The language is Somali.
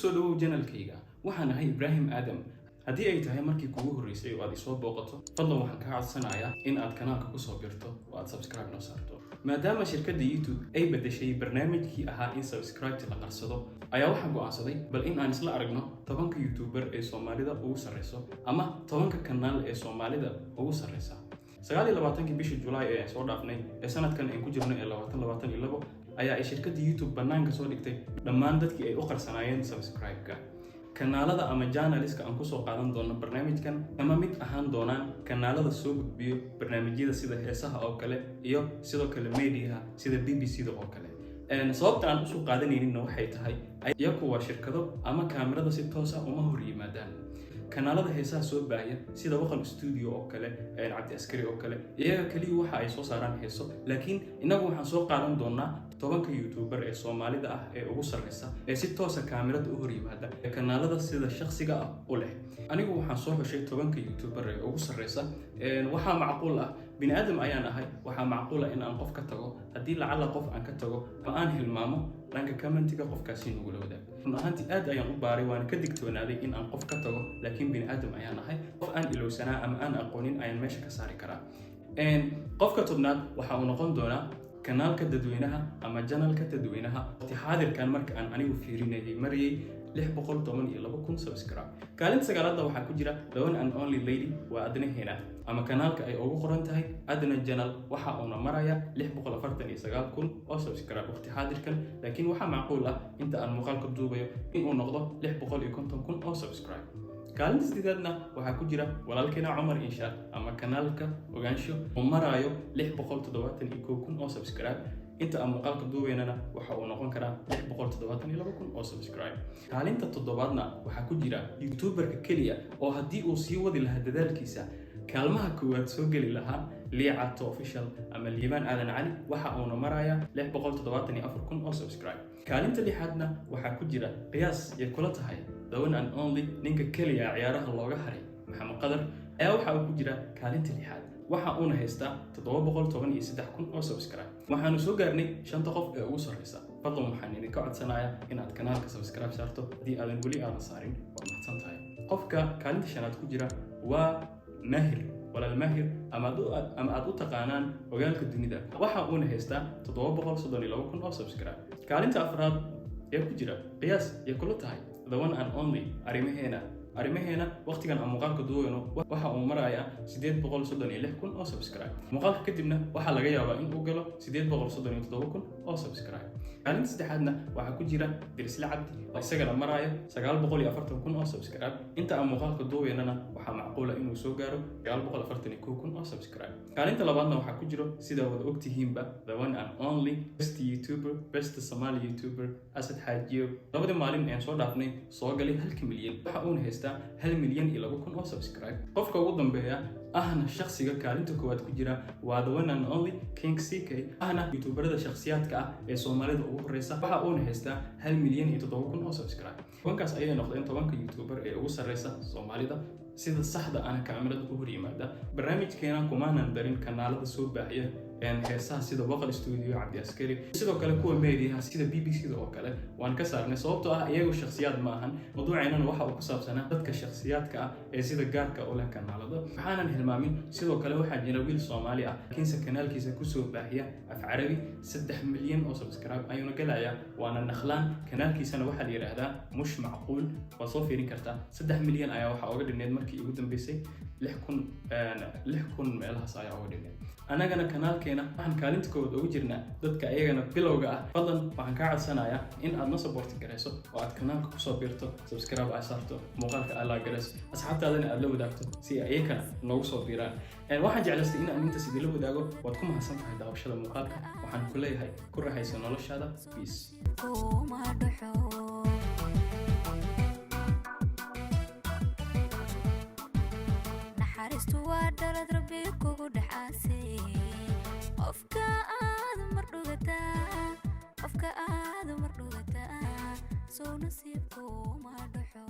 Kusoo dhawow channelkayga. Waxaan ahay Ibraahim Aadam. Haddii ay tahay markii kugu horreysay oo aad isoo booqato, fadlan waxaan kaa codsanayaa in aad kanaalka kusoo birto oo aad subscribe noo saarto. Maadaama shirkadda YouTube ay beddeshay barnaamijkii ahaa in subscribe la qarsado, ayaa waxaan go'aansaday bal in aan isla aragno 10-ka YouTuber ee Soomaalida ugu sarreyso ama 10-ka kanaal ee Soomaalida ugu sarreysa. 29-kii bishii Julaay ee aan soo dhaafnay ee sanadkan aan ku jirno ee 2022 ayaa ay shirkadda YouTube bannaanka soo dhigtay dhammaan dadkii ay u qarsanaayeen subscribe-ka. Kanaalada ama channelska aan kusoo qaadan doono barnaamijkan kama mid ahaan doonaan kanaalada soo gudbiyo barnaamijyada sida heesaha oo kale iyo sidoo kale mediaha sida BBC da oo kale. Sababta aan usoo qaadanayninna waxay tahay iyaku waa shirkado ama kaamirada si toosa uma hor yimaadaan. Kanaalada heesaha soo baahya sida Waqal Studio oo kale, Cabdi Askari oo kale, iyaga keliya waxa ay soo saaraan heeso, laakiin innagu waxaan soo qaadan doonaa 10-ka YouTuber ee Soomaalida ah ee ugu sarreysa ee si toosa kaamirada u hor yimaada ee kanaalada sida shakhsiga ah u leh. Anigu waxaan soo xushay 10-ka YouTuber ee ugu sarreysa. Waxaa macquul ah, bini aadam ayaan ahay, waxaa macquul ah in aan qof ka tago. Haddii lacala qof aan ka tago ama aan hilmaamo, dhanka commentiga qofkaasi nagula wadaag. Run ahaantii aad ayaan u baaray, waana ka digtoonaaday in aan qof ka tago, laakiin bini aadam ayaan ahay, qof aan ilowsanaa ama aan aqoonin ayaan meesha ka saari karaa. Qofka 10aad waxa uu noqon doonaa kanaalka dadweynaha ama channelka dadweynaha. Waqti xaadirkan marka aan anigu fiirinayay marayay 612,000 subscribe. Kaalinta sagaalaadna waxaa ku jira the one and only lady, waa Adna Hena ama kanaalka ay ugu qoran tahay Adna Channel. Waxa uuna maraya 649,000 oo subscribe waqti xaadirkan, laakiin waxaa macquul ah inta aan muuqaalka duubayo inuu noqdo 650,000 oo subscribe. Kaalinta sideedaadna waxaa ku jira walaalkeena Cumar Inshaar ama kanaalka Ogaansho oo maraayo 671,000 oo subscribe. Inta aan muuqaalka duubaynana waxa uu noqon karaa 672,000 oo subscribe. Kaalinta toddobaadna waxaa ku jira YouTuberka keliya oo haddii uu sii wadi lahaa dadaalkiisa kaalmaha koowaad soo geli lahaa, Liicato Official ama Liibaan Aadan Cali. Waxa uuna marayaa 674,000 oo subscribe. Kaalinta lixaadna waxaa ku jira, qiyaas yay kula tahay, the one and only, ninka keliya ciyaaraha looga haray, Maxamed Qadar ayaa waxa uu ku jira kaalinta lixaad. Waxa uuna haystaa 713,000 oo subscribe. Waxaanu soo gaarnay shanta qof ee ugu sarreysa. Fadlan waxaan idinka codsanayaa inaad kanaalka subscribe saarto haddii aadan weli aadan saarin. Waa mahadsan tahay. Qofka kaalinta shanaad ku jira waa Maahir, walaal Maahir ama aad u taqaanaan Ogaalka Dunida. Waxa uuna haystaa 732,000 oo subscribe. Kaalinta afraad ee ku jira, qiyaas yay kula tahay, the one and only Arrimaheena. Arrimaheena waqtigan aan muuqaalka duubayno waxa uu marayaa 836,000 oo subscribe. Muuqaalka kadibna waxaa laga yaabaa in uu galo 837,000 oo subscribe. Kaalinta saddexaadna waxaa ku jira Dirisle Cabdi oo isagana maraya 940,000 oo subscribe. Inta aan muuqaalka duubaynana waxaa macquula inuu soo gaaro 941,000 oo subscribe. Kaalinta labaadna waxaa ku jiro, sida wada ogtihiinba, the one and only best YouTuber, best Somali YouTuber, Asad Xaajiyo. Labadii maalin ayaan soo dhaafnay soo galay 1-ka milyan, waxa uuna haystaa 1,002,000 oo subscribe. Qofka ugu dambeeya ahna shakhsiga kaalinta koowaad ku jira waa the one and only King CK, ahna YouTuberada shakhsiyaadka ah ee Soomaalida ugu horeysa. Waxa uuna haystaa 1,007,000 oo subscribe. 10-kaas ayay noqdeen 10-ka YouTuber ee ugu sarreysa Soomaalida sida saxda ahna kaamirada u hor yimaada. Barnaamijkeena kumaanan darin kanaalada soo baahiya heesaha sida Waqal Studio, Cabdi Askari, sidoo kale kuwa mediaha sida BBC da oo kale waan ka saarnay, sababtoo ah iyagu shakhsiyaad ma ahan. Mawduuceennana waxa uu ku saabsanaa dadka shakhsiyaadka ah ee sida gaarka u leh kanaalada. Waxaanan hilmaamin, sidoo kale waxaa jira wiil Soomaali ah laakiinse kanaalkiisa kusoo baahiya af Carabi. 3 milyan oo subscribe ayuuna gelayaa, waana Nakhlaan. Kanaalkiisana waxaa la yidhaahdaa Mush Macquul, waa soo fiirin kartaa. 3 milyan ayaa waxaa uga dhigneyd markii ugu dambeysay, 6,000, 6,000 meelahaas ayaa uga dhigneyd. Annagana kanaalkeena waxaan kaalinta koowaad ugu jirnaa dadka iyagana bilowga ah. Fadlan waxaan kaa codsanayaa in aad na support garayso oo aad kanaalka kusoo biirto, subscribe aad saarto, muuqaalka aad like garayso, asxaabtaadana aad la wadaagto si ay iyakana noogu soo biiraan. Waxaan jeclaystay in aan intaas idinla wadaago. Waad ku mahadsan tahay daawashada muuqaalka. Waxaan ku leeyahay ku raaxayso noloshaada. Peace. Kuma dhaxo. Naxariistu waa dhalad Rabbi kugu dhex aasay. Qofka aad mar dhugataa, qofka aad mar dhugataa, sow nasiibku ma dhaxo.